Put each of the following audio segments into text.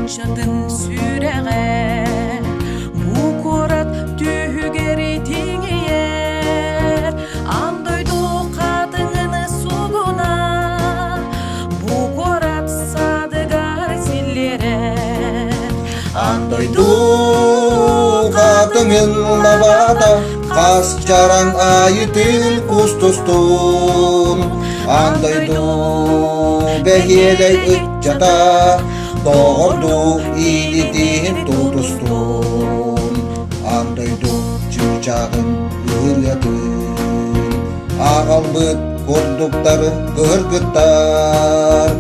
ыччатын сүрэҕэ бу куорат түһүгэр тиҥийэр аан дойду хатыҥын сугуна бу куорат садыгар силлиэрэр Аан дойду хатыҥын лабаата хас чараҥ аайытын кустустун Аан дойду бэһиэлэй ыччата доҕордуу иилитин тутустун Аан дойду чыычааҕын ырыатын аҕалбыт курдуктары кыргыттар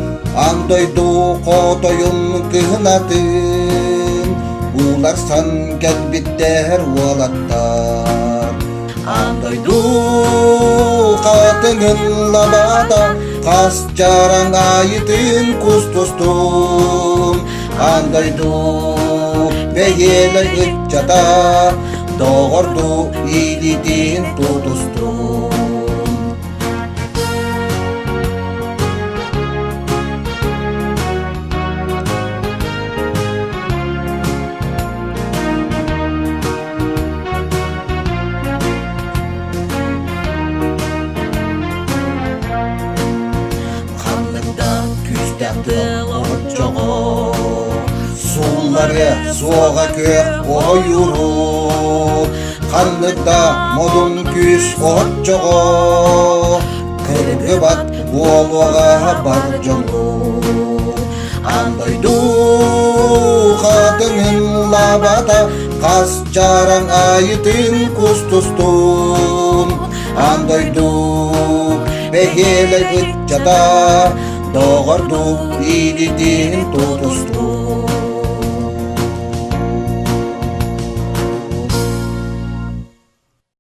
Аан дойду хотойун кыһынатын ууларсан кэлбиттэр уолаттар Аан дойду хатыҥын лабаата хас чараҥ аайытын кустустун Аан дойду бэйиэлэй ыччата доҕордуу илиитин тутустун. Ханнык да күүстээх тыал оччоҕо Суулларыа суоҕа күөх ойууру, ханнык да модун күүс оччоҕо кыргыбат буолуоҕа бар дьону. Аан дойду хатыҥын лабата хас чараҥ аайытын кустустун. Аан дойду бэһиэлэй ыччата доҕордуу иититин тутустун.